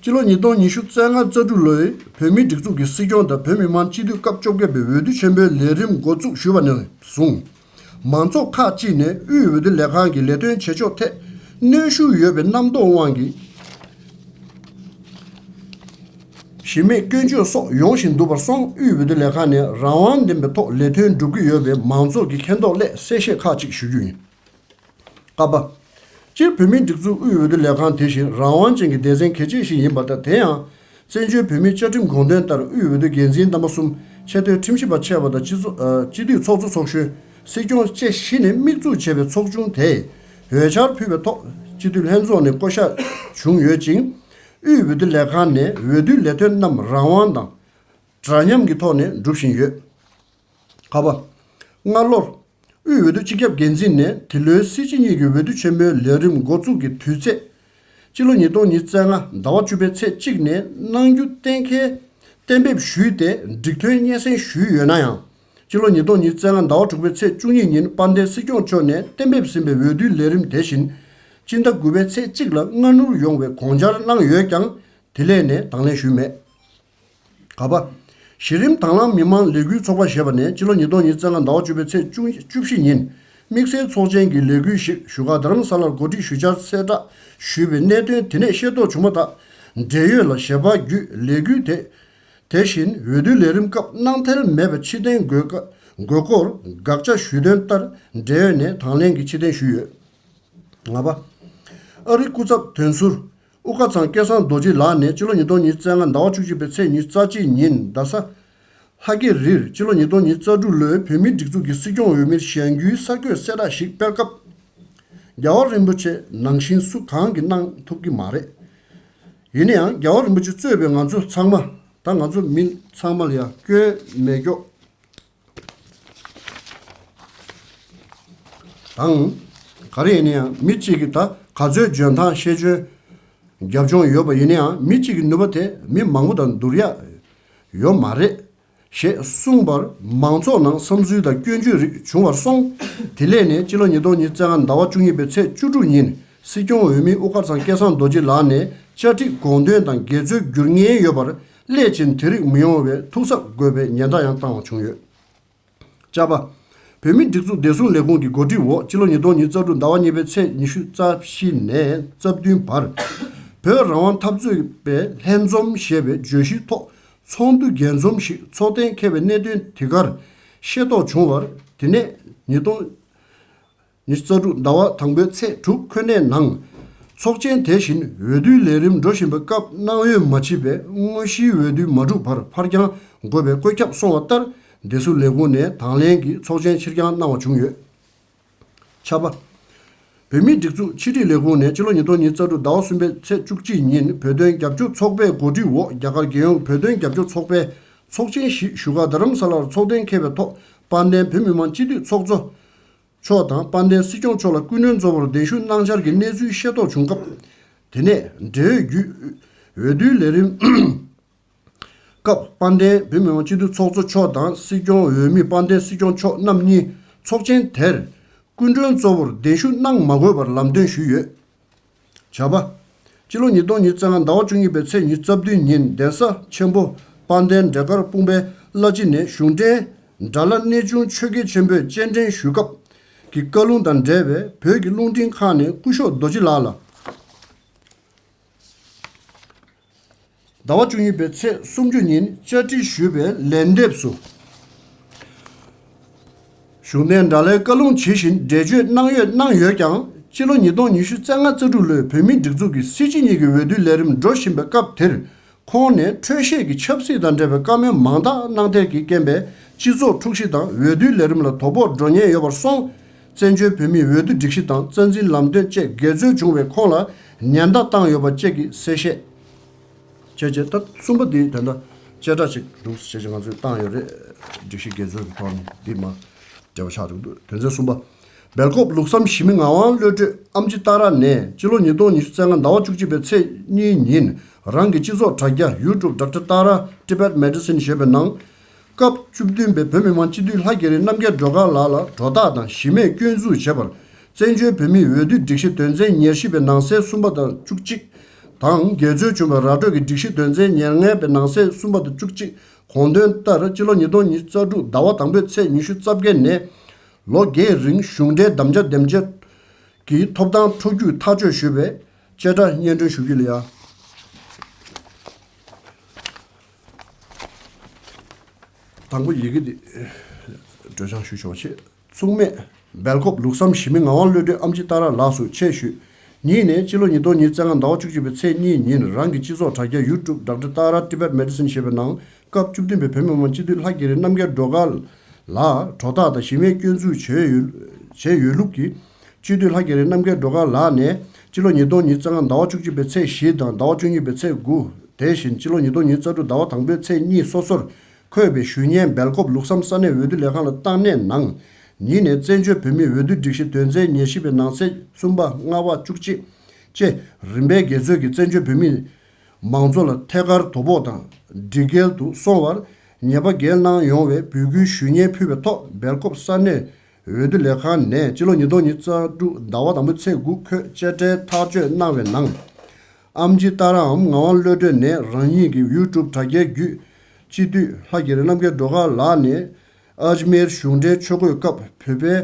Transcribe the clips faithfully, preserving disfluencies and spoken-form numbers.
སྤྱི་ལོ་ཉིས་སྟོང་ཉི་ཤུ་རྩ་ལྔ་རྩ་དྲུག་ལོའི་བོད་མིའི་སྒྲིག་འཛུགས་ཀྱི་སྲིད་སྐྱོང་དང་བོད་མི་མང་སྤྱི་འཐུས་སྐབས་བཅོ་བརྒྱད་པའི་འོས་བསྡུ་ཆེན་པོའི་ལས་རིམ་འགོ་འཛུགས་ཞུས་པ་ནས་བཟུང་། མང་ཚོགས་ཁག་ཅིག་ནས་དབུས་འོས་བསྡུ་ལས་ཁང་གི་ལས་དོན་བྱེད་ཕྱོགས་ཐད་གནོན་ཤུགས་ཡོད་པའི་རྣམ་རྟོག་དབང་གིས། གཞི་མེད་སྐྱོན་བརྗོད་སོགས་ཡོང་བཞིན་འདུག་པར་སོང་། དབུས་འོས་བསྡུ་ལས་ཁང་ནས་རང་དབང་ལྡན་པའི་ཐོག་ལས་དོན་སྒྲུབ་ཀྱི་ཡོད་པའི་མང་ཚོགས་ཀྱི་མཁྱེན་རྟོགས་སླད་གསལ་བཤད་ཁག་ཅིག་ཞུ་རྒྱུ་ཡིན། ཀ་པ། སྤྱིར་བོད་མིའི་སྒྲིག་འཛུགས་དབུས་འོས་བསྡུ་ལས་ཁང་དེ་བཞིན་རང་དབང་ཅན་གྱི་སྡེ་ཚན་གལ་ཆེ་ཞིག་ཡིན་པ་དང་། དེ་ཡང་། བཙན་བྱོལ་བོད་མིའི་བཅའ་ཁྲིམས་དགོངས་དོན་ལྟར་དབུས་འོས་བསྡུ་འགན་འཛིན་རྣམ་པ་གསུམ། ཆེས་མཐོའི་ཁྲིམས་ཞིབ་པ་ཆེ་བ་དང་སྤྱི་ཚོགས་ཨ། སྤྱི་འཐུས་ཚོགས་གཙོ་ཚོགས་གཞོན། སྲིད་སྐྱོང་བཅས་བཞི་ནས་དམིགས་འཛུགས་བྱས་པའི་ཚོགས་ཆུང་དེས་འོས་འཆར་ཕུལ་བའི་ཐོག་སྤྱི་འཐུས་ལྷན་ཚོགས་ནས་བསྐོ་གཞག་བྱུང་ཡོད་ཅིང་། དབུས་འོས་བསྡུ་ལས་ཁང་ནས་འོས་བསྡུའི་ལས་དོན་རྣམས་རང་དབང་དང་། འདྲ་མཉམ་གྱི་ཐོག་ནས་སྒྲུབ་བཞིན་ཡོད། ཀ་པ། སྔ་ལོར། དབུས་འོས་བསྡུ་སྤྱི་ཁྱབ་འགན་འཛིན་ནས་དེ་ལོའི་སྲིད་སྤྱི་གཉིས་ཀྱི་འོས་བསྡུ་ཆེན་མོའི་ལས་རིམ་འགོ་འཛུགས་ཀྱི་དུས་ཚེས། སྤྱི་ལོ་ཉིས་སྟོང་ཉི་ཤུ་རྩ་ལྔ་ཟླ་བ་བཅུ་པའི་ཚེས་གཅིག་ནས་གནང་རྒྱུ་གཏན་འཁེལ། གཏན་འབེབས་ཞུས་ཏེ་འགྲིག་མཐུན་སྙན་སེང་ཞུས་ཡོད་ན་ཡང་། སྤྱི་ལོ་ཉིས་སྟོང་ཉི་ཤུ་རྩ་ལྔ་ཟླ་བ་དྲུག་པའི་ཚེས་བཅུ་གཉིས་ཉིན་དཔལ་ལྡན་སྲིད་སྐྱོང་མཆོག་ནས་གཏན་འབེབས་ཟིན་པའི་འོས་བསྡུའི་ལས་རིམ་དེ་བཞིན། སྤྱི་ཟླ་དགུ་པའི་ཚེས་གཅིག་ལ་སྔ་སྣུར་ཡོང་བའི་དགོངས་འཆར་གནང་ཡོད་ཀྱང་། དེ་ལས་ནས་དང་ལེན་ཞུས་མེད། ག་པ། གཞི་རིམ་དྭང་བླངས་མི་མང་ལས་འགུལ་ཚོགས་པ་ཞེས་པ་ནས་སྤྱི་ལོ་ཉིས་སྟོང་ཉི་ཤུ་རྩ་ལྔ་ཟླ་བ་བཅུ་པའི་ཚེས་བཅུ་བཅུ་བཞི་ཉིན་དམིགས་བསལ་ཚོགས་ཆེན་གྱི་ལས་འགུལ་ཞིག་བཞུགས་སྒར་རྡ་རམ་ས་ལར་གོ་སྒྲིག་ཞུ་འཆར་གསལ་བསྒྲགས་ཞུས་པའི་གནད་དོན་དེ་ནས་ཤེས་རྟོགས་བྱུང་བ་ལྟར། འབྲེལ་ཡོད་ལ་ཞལ་པར་བརྒྱུད་ལས་འགུལ་དེ། དེ་བཞིན་འོས་བསྡུའི་ལས་རིམ་སྐབས་གནང་ཐལ་མེད་པའི་ཕྱིར་འཐེན་དགོས་ཀ་དགོས་སྐོར་དགག་བྱ་ཞུས་དོན་ལྟར། འབྲེལ་ཡོད་ནས་དང་ལེན་གྱི་ཕྱིར་འཐེན་ཞུས་ཡོད། ལྔ་པ། ཨ་རིའི་སྐུ་ཚབ་དོན་ཟུར་དབུ་དཀར་ཚང་སྐལ་བཟང་རྡོ་རྗེ་ལགས་ནས་སྤྱི་ལོ་ཉིས་སྟོང་ཉི་ཤུ་རྩ་ལྔ་ཟླ་བ་བཅུ་གཅིག་པའི་ཚེས་ཉི་ཤུ་རྩ་གཅིག་ཉིན་རྡ་ས་ལྷ་ཀེ་རིར་སྤྱི་ལོ་ཉིས་སྟོང་ཉི་ཤུ་རྩ་དྲུག་ལོའི་བོད་མིའི་སྒྲིག་འཛུགས་ཀྱི་སྲིད་སྐྱོང་འོས་མིར་བཞེངས་རྒྱུའི་གསར་འགོད་གསལ་བསྒྲགས་ཤིག་སྤེལ་སྐབས། རྒྱལ་བ་རིན་པོ་ཆེ་ནང་བཞིན་སུ་གང་གིས་གནང་ཐུབ་ཀྱི་མ་རེད། ཡིན་ན་ཡང་རྒྱལ་བ་རིན་པོ་ཆེ་གཙོས་པའི་ང་ཚོ་ཚང་མ། ད་ང་ཚོ་མི་ཚང་མ་ལ་ཡང་སྐྱོན་མེད་སྐྱོ། དང་། ག་རེ་ཡིན་ན་ཡང་མི་གཅིག་གིས་ད་ག་ཚོད་འཇོན་ཐང་ཤེས་འཇོན་རྒྱབ་ལྗོངས་ཡོད་པ་ཡིན་ན་ཡང་མི་གཅིག་གི་ནུས་པ་དེ་མི་མང་པོ་དང་བསྡུར་ཡ་ཡོད་མ་རེད་ཞེས་གསུངས་པར་མང་ཚོགས་ནང་བསམ་ཚུལ་དང་སྐྱོན་བརྗོད་རིགས་བྱུང་བར་སོང་། དེ་ལས་ནས་སྤྱི་ལོ་ཉིས་སྟོང་ཉི་ཤུ་རྩ་ལྔ་ཟླ་བ་བཅུ་གཉིས་པའི་ཚེས་བཅུ་དྲུག་ཉིན་སྲིད་སྐྱོང་འོས་མི་དབུ་དཀར་ཚང་སྐལ་བཟང་རྡོ་རྗེ་ལགས་ནས་བཅའ་སྒྲིག་དགོངས་དོན་དང་འགལ་འཛོལ་འགྱུར་ངེས་ཡོད་པར་སླད་ཕྱིན་དེ་རིགས་མི་ཡོང་བའི་ཐུགས་གཟབ་དགོས་པའི་ཉེན་བརྡ་ཡང་བཏང་བ་བྱུང་ཡོད། ཅ་པ། བོད་མིའི་སྒྲིག་འཛུགས་བདེ་སྲུང་ལས་ཁུངས་ཀྱི་གོ་སྒྲིག་འོག་སྤྱི་ལོ་ཉིས་སྟོང་ཉི་ཤུ་རྩ་དྲུག་ཟླ་བ་གཉིས་པའི་ཚེས་ཉི་ཤུ་རྩ་བཞི་ནས་རྩ་བདུན་བར། བོད་རང་དབང་འཐབ་རྩོད་པའི་ལྷན་འཛོམས་ཞེས་པའི་བརྗོད་གཞིའི་ཐོག་ཚོགས་འདུ་རྒྱས་འཛོམས་ཤིག་ཚོགས་གཏན་འཁེལ་བའི་གནད་དོན་དེ་གར་ཤེས་རྟོགས་བྱུང་བར། དེ་ནས་ཉིས་སྟོང་ཉི་ཤུ་རྩ་དྲུག་ཟླ་བ་དང་པོའི་ཚེས་དྲུག་ཁོ་ནའི་ནང་། ཚོགས་ཆེན་དེ་བཞིན་འོས་བསྡུའི་ལས་རིམ་འགྲོ་བཞིན་པའི་སྐབས་གནང་འོས་མ་བྱས་པའི་དངོས་གཞིའི་འོས་བསྡུ་མ་གྲུབ་བར་ཕར་འགྱངས་དགོས་པའི་བཀོད་ཁྱབ་སོང་བ་ལྟར། བདེ་སྲུང་ལས་ཁུངས་ནས་དང་ལེན་གྱིས་ཚོགས་ཆེན་ཕྱིར་འགྱངས་གནང་བ་བྱུང་ཡོད། ཆ་པ། བོད་མིའི་སྒྲིག་འཛུགས་ཕྱི་དྲིལ་ལས་ཁུངས་ནས་སྤྱི་ལོ་ཉིས་སྟོང་ཉི་ཤུ་རྩ་དྲུག་ཟླ་བ་གསུམ་པའི་ཚེས་བཅུ་གཅིག་ཉིན་བོད་དོན་རྒྱབ་སྐྱོར་ཚོགས་པའི་གོ་སྒྲིག་འོག་རྒྱ་གར་རྒྱལ་ཡོངས་བོད་དོན་རྒྱབ་སྐྱོར་ཚོགས་པའི་ཚོགས་ཆེན་ཞིག་བཞུགས་སྒར་རྡ་རམ་ས་ལར་ཚོགས་གཏན་འཁེལ་བའི་ཐོག་དཔལ་ལྡན་བོད་མི་མང་སྤྱི་འཐུས་ཚོགས་གཙོ་མཆོག་དང་དཔལ་ལྡན་སྲིད་སྐྱོང་མཆོག་ལ་སྐུ་མགྲོན་གཙོ་བོར་གདན་ཞུ་གནང་འཆར་གྱི་གནས་ཚུལ་ཤེས་རྟོགས་བྱུང་སྐབས། དེ་ནས་འབྲེལ་ཡོད་བརྒྱུད་འོས་བསྡུའི་ལས་རིམ་སྐབས་དཔལ་ལྡན་བོད་མི་མང་སྤྱི་འཐུས་ཚོགས་གཙོ་མཆོག་དང་སྲིད་སྐྱོང་འོས་མི་དཔལ་ལྡན་སྲིད་སྐྱོང་མཆོག་རྣམ་གཉིས་ཚོགས་ཆེན་དེར་སྐུ་མགྲོན་གཙོ་བོར་གདན་ཞུ་གནང་མ་དགོས་པར་ལམ་སྟོན་ཞུས་ཡོད། བྱ་བ། སྤྱི་ལོ་ཉིས་སྟོང་ཉི་ཤུ་རྩ་ལྔ་ཟླ་བ་བཅུ་གཉིས་པའི་ཚེས་ཉི་ཤུ་རྩ་བདུན་ཉིན་གདན་ས་ཆེན་པོ་དཔལ་ལྡན་འབྲས་དཀར་སྤུངས་པའི་བླ་སྤྱི་ནས་གཞུང་འབྲེལ་དགྲ་ལྷ་གནས་ཆུང་ཆོས་རྒྱལ་ཆེན་པོས་སྤྱན་འདྲེན་ཞུ་སྐབས་ཀྱི་བཀའ་ལུང་དང་འབྲེལ་བའི་བོད་ཀྱི་རླུང་འཕྲིན་ཁང་ནས་སྐུ་ཞབས་རྡོ་རྗེ་ལགས་ལ། ཟླ་བ་བཅུ་གཉིས་པའི་ཚེས་སུམ་ཅུ་ཉིན་བཅར་འདྲི་ཞུས་པའི་ལན་འདེབས་སུ། གཞུང་འབྲེལ་དགྲ་ལྷའི་བཀའ་ལུང་ཇི་བཞིན་འགྲེལ་བརྗོད་གནང་ཡོད་གནང་ཡོད་ཀྱང་། སྤྱི་ལོ་ཉིས་སྟོང་ཉི་ཤུ་རྩ་ལྔ་རྩ་དྲུག་ལོའི་བོད་མིའི་སྒྲིག་འཛུགས་ཀྱི་སྲིད་སྤྱི་གཉིས་ཀྱི་འོས་བསྡུའི་ལས་རིམ་འགྲོ་བཞིན་པའི་སྐབས་དེར། ཁོང་ནས་འཕྲོས་བཤད་ཀྱི་ཆབ་སྲིད་དང་འབྲེལ་བའི་བཀའ་མོལ་མང་དག་གནང་ཐལ་གྱི་རྐྱེན་པས་སྤྱི་ཚོགས་འཁྲུག་གཞི་དང་འོས་བསྡུའི་ལས་རིམ་ལ་དོ་ཕོག་འགྲོ་ཉེན་ཡོད་པར་སོང་། བཙན་བྱོལ་བོད་མིའི་འོས་བསྡུ་སྒྲིག་གཞི་དང་རྩ་འཛིན་ལམ་སྟོན་བཅས་འགལ་འཛོལ་བྱུང་བའི་ཁོང་ལ་ཉེན་བརྡ་བཏང་ཡོད་པ་བཅས་ཀྱི་གསལ་བཤད། བྱས་རྗེས་ད་གསུམ་པ་འདི་ད་ལྟ་བཅད་ཁྲ་ཅིག་འདུག་བྱས་རྗེས་ང་ཚོས་བཏང་ཡོད་རེད། སྒྲིག་གཞི་འགལ་འཛོལ་གྱི་ཐོག་ནས་འདི་མ་འབྲེལ་བ་ཆགས་འདུག་དོན་ཚན་གསུམ་པ། སྦེལ་ཀོབ་ལུགས་བསམ་ཞི་མི་ངག་དབང་བློ་གྲོས་ཨམ་ཆི་ཏཱ་ར་ནས་སྤྱི་ལོ་ཉིས་སྟོང་ཉི་ཤུ་རྩ་ལྔ་ཟླ་བ་བཅུ་གཅིག་པའི་ཚེས་གཉིས་ཉིན་རང་གི་སྤྱི་ཚོགས་དྲ་རྒྱ་YouTube Doctor Tara Tibet Medicine ཞེས་པའི་ནང་། སྐབས་བཅུ་བདུན་པའི་བོད་མི་མང་སྤྱི་འཐུས་ལྷ་རྒྱ་རི་རྣམ་རྒྱལ་སྒྲོལ་དཀར་ལགས་ལ་གྲོས་ཐག་དང་གཞི་མེད་སྐྱོན་འཛུགས་བྱས་པར། བཙན་བྱོལ་བོད་མིའི་འོས་བསྡུ་སྒྲིག་གཞི་དོན་ཚན་ཉེར་བཞི་པའི་ནང་གསེས་གསུམ་པ་དང་བཅུ་གཅིག་དང་འགལ་འཛོལ་བྱུང་བའི་ར་སྤྲོད་ཀྱི་སྒྲིག་གཞི་དོན་ཚན་ཉེར་ལྔ་པའི་ནང་གསེས་གསུམ་པ་དང་བཅུ་གཅིག་དགོངས་དོན་ལྟར། སྤྱི་ལོ་ཉིས་སྟོང་ཉི་ཤུ་རྩ་དྲུག་ཟླ་བ་དང་པོའི་ཚེས་ཉི་ཤུ་རྩ་བརྒྱད་ནས་ལོ་བརྒྱད་རིང་གཞུང་འབྲེལ་དམ་བཅའ་འདེམས་བྱེད་ཀྱི་ཐོབ་ཐང་འཕྲོ་རྒྱུག་ཐག་གཅོད་ཞུས་པའི་བཅད་ཁྲ་སྙན་སྒྲོན་ཞུ་རྒྱུ་ལ་ཡ། དང་པོ་ཡི་གེ་འདི་སྒྲོལ་སྦྱང་ཞུ་ཆོག་ཆེད། མཚུངས་མེད་སྦེལ་ཀོབ་ལུགས་བསམ་གཞི་མི་ངག་དབང་བློ་གྲོས་ཨམ་ཆི་ཏཱ་ར་ལགས་སུ་ཆེད་ཞུས། ཉིད་ནས་སྤྱི་ལོ་ཉིས་སྟོང་ཉི་ཤུ་རྩ་ལྔ་ཟླ་བ་བཅུ་གཅིག་པའི་ཚེས་གཉིས་ཉིན་རང་གི་སྤྱི་ཚོགས་དྲ་རྒྱ་YouTube Doctor Tara Tibet Medicine ཞེས་པའི་ནང་སྐབས་བཅུ་བདུན་པའི་བོད་མི་མང་སྤྱི་འཐུས་ལྷ་རྒྱ་རི་རྣམ་རྒྱལ་སྒྲོལ་དཀར་ལགས་གྲོས་ཐག་དང་ཞི་མོལ་སྐྱོན་འཛུགས་བྱས་ཡོད་བྱས་ཡོད་ལུགས་ཀྱིས། སྤྱི་འཐུས་ལྷ་རྒྱ་རི་རྣམ་རྒྱལ་སྒྲོལ་དཀར་ལགས་ནས་སྤྱི་ལོ་ཉིས་སྟོང་ཉི་ཤུ་རྩ་ལྔ་ཟླ་བ་བཅུ་གཅིག་པའི་ཚེས་བཞི་དང་ཟླ་བ་བཅུ་གཉིས་པའི་ཚེས་དགུ། དེ་བཞིན་སྤྱི་ལོ་ཉིས་སྟོང་ཉི་ཤུ་རྩ་དྲུག་ཟླ་བ་དང་པོའི་ཚེས་གཉིས་སོ་སོར་འཁོད་པའི་ཞུ་སྙན་སྦེལ་ཀོབ་ལུགས་བསམ་ས་གནས་འོས་བསྡུ་ལས་ཁང་ལ་བཏང་གནས་ནང་། ཉིད་ནས་བཙན་བྱོལ་བོད་མིའི་འོས་བསྡུ་སྒྲིག་གཞི་དོན་ཚན་ཉེར་བཞི་པའི་ནང་གསེས་གསུམ་པ་ལྔ་པ་བཅུ་གཅིག་བཅས་རིམ་པས་འགལ་འཛོལ་གྱིས་བཙན་བྱོལ་བོད་མི་མང་གཙོ་ལ་ཐད་ཀར་དོ་ཕོག་དང་སྒྲིག་འགལ་དུ་སོང་བར་ཉེས་པ་འགེལ་གནང་ཡོང་བའི་འབོད་སྐུལ་ཞུ་སྙན་ཕུལ་བའི་ཐོག་སྦེལ་ཀོབ་ས་གནས་འོས་བསྡུ་ལས་ཁང་ནས་སྤྱི་ལོ་ཉིས་སྟོང་ཉི་ཤུ་རྩ་དྲུག་ཟླ་བ་དང་པོའི་ཚེས་དགུ་འཁོད་བཅད་ཁྲའི་ཐག་གཅོད་གནང་བའི་ནང་། ཨམ་ཆི་ཏཱ་རའམ་ངག་དབང་བློ་གྲོས་ནས་རང་ཉིད་ཀྱི་YouTube དྲ་རྒྱའི་བརྒྱུད་སྤྱི་འཐུས་ལྷ་རྒྱ་རི་རྣམ་རྒྱལ་སྒྲོལ་དཀར་ལགས་ནས། ཨཇ་མེར་གཞུང་འབྲེལ་ཆོས་འཁོར་སྐབས་བོད་པའི་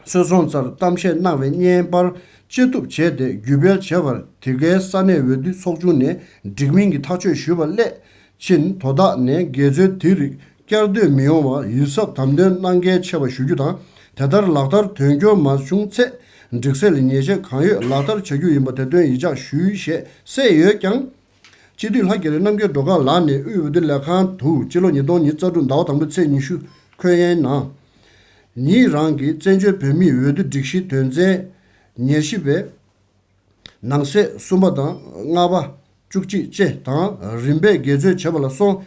སོད་ཚོང་རྩར་གཏམ་བཤད་གནང་བའི་བརྙན་པར་བཅད་གཏུབ་བྱས་ཏེ་བརྒྱུད་སྤེལ་བྱས་པར་དེ་གའི་ས་གནས་འོས་བསྡུ་ཚོགས་ཆུང་ནས་འགྲིག་མིན་གྱི་ཐག་གཅོད་ཞུས་པ་སླད་ཕྱིན་དོ་བདག་ནས་འགལ་འཛོལ་དེ་རིགས་བསྐྱར་ཟློས་མི་ཡོང་བར་ཡིད་གཟབ་དམ་དོན་གནང་གལ་ཆེ་བ་ཞུ་རྒྱུ་དང་། དེ་ལྟར་ལག་བསྟར་དོན་འཁྱོལ་མ་བྱུང་ཚེ་སྒྲིག་སྲོལ་ལ་ཉེས་ཆད་གང་ཡོད་ལག་བསྟར་བྱ་རྒྱུ་ཡིན་པ་དེ་དོན་ཡིད་འཇགས་ཞུ་ཞེས་གསལ་ཡོད་ཀྱང་། སྤྱི་འཐུས་ལྷ་རྒྱ་རི་རྣམ་རྒྱལ་སྒྲོལ་དཀར་ལགས་ནས་དབུས་འོས་བསྡུ་ལས་ཁང་དུ་སྤྱི་ལོ་ཉིས་སྟོང་ཉི་ཤུ་རྩ་དྲུག་ཟླ་བ་དང་པོའི་ཚེས་ཉི་ཤུ་འཁོད་ཡན་ནང་། ཉིད་རང་གིས་བཙན་བྱོལ་བོད་མིའི་འོས་བསྡུ་སྒྲིག་གཞི་དོན་ཚན་ཉེར་བཞི་པའི་ནང་གསེས་གསུམ་པ་དང་ལྔ་པ་བཅུ་གཅིག་བཅས་དང་རིམ་པས་འགལ་འཛོལ་བྱས་པ་ལ་སོགས་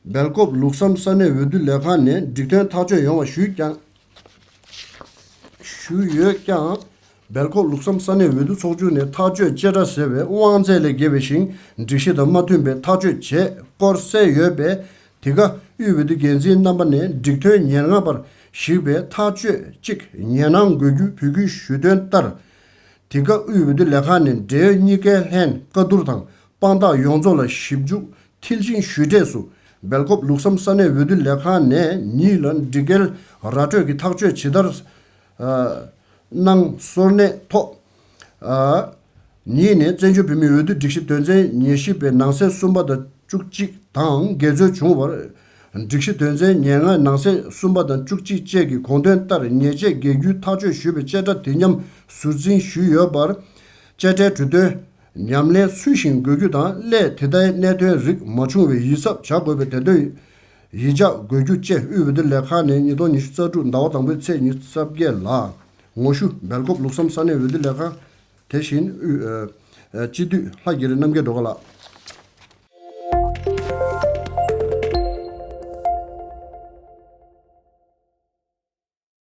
སྦེལ་ཀོབ་ལུགས་བསམ་ས་གནས་འོས་བསྡུ་ལས་ཁང་ནས་འགྲིག་མཐུན་ཐག་གཅོད་ཡོང་བ་ཞུས་ཀྱང་། ཞུས་ཡོད་ཀྱང་། སྦེལ་ཀོབ་ལུགས་བསམ་ས་གནས་འོས་བསྡུ་ཚོགས་ཆུང་ནས་ཐག་གཅོད་བཅད་ཁྲ་ཟེར་བའི་དབང་ཚད་ལས་བརྒལ་བའི་ཞིང་སྒྲིག་གཞི་དང་མ་མཐུན་པའི་ཐག་གཅོད་བྱས་སྐོར་གསལ་ཡོད་པས། དེ་ག་དབུས་འོས་བསྡུ་འགན་འཛིན་རྣམ་པ་ནས་འགྲིག་མཐུན་ཉེར་ལྔ་པར་གཞིགས་པའི་ཐག་གཅོད་གཅིག་ཉེར་སྣང་དགོས་རྒྱུ་འབོད་སྐུལ་ཞུས་དོན་ལྟར། དེ་ག་དབུས་འོས་བསྡུ་ལས་ཁང་ནས་འབྲེལ་ཡོད་གཉིས་ཀའི་ལྷན་བཀའ་བསྡུར་དང་དཔང་རྟགས་ཡོངས་རྫོགས་ལ་ཞིབ་འཇུག་མཐིལ་ཕྱིན་ཞུས་འབྲས་སུ། སྦེལ་ཀོབ་ལུགས་བསམ་ས་གནས་འོས་བསྡུ་ལས་ཁང་ནས་ཉིད་ལ་འགྲིག་འགལ་ར་སྤྲོད་ཀྱི་ཐག་གཅོད་ཇི་ལྟར་གནང་སོར་གནས་ཐོག་ཉིད་ནས་བཙན་བྱོལ་བོད་མིའི་འོས་བསྡུ་སྒྲིག་གཞི་དོན་ཚན་ཉེར་བཞི་པའི་ནང་གསེས་གསུམ་པ་དང་བཅུ་གཅིག་དང་འགལ་འཛོལ་བྱུང་བར། སྒྲིག་གཞི་དོན་ཚན་ཉེར་ལྔ་ནང་གསེས་གསུམ་པ་དང་བཅུ་གཅིག་བཅས་ཀྱི་དགོངས་དོན་ལྟར་ཉེས་ཆད་འགེལ་རྒྱུའི་ཐག་གཅོད་ཞུས་པའི་བཅད་ཁྲ་དེ་མཉམ་ཟུར་འཛིན་ཞུས་ཡོད་པར། བཅད་ཁྲའི་གྲོས་དོན་ཉམས་ལེན་ཚུལ་བཞིན་དགོས་རྒྱུ་དང་སླད་དེ་ལྟའི་གནད་དོན་རིགས་མ་བྱུང་བའི་ཡིད་གཟབ་བྱ་དགོས་པའི་དེ་དོན་ཡིད་འཇགས་དགོས་རྒྱུ་བཅས་དབུས་འོས་བསྡུ་ལས་ཁང་ནས་ཉིས་སྟོང་ཉི་ཤུ་རྩ་དྲུག་ཟླ་བ་དང་པོའི་ཚེས་ཉི་ཤུ་རྩ་བརྒྱད་ལ་ངོ་ཤུ་སྦེལ་ཀོབ་ལུགས་བསམ་ས་གནས་འོས་བསྡུ་ལས་ཁང་། དེ་བཞིན་དབུས་ཨ་ཨ་སྤྱི་འཐུས་ལྷ་རྒྱ་རི་རྣམ་རྒྱལ་སྒྲོལ་དཀར་ལགས།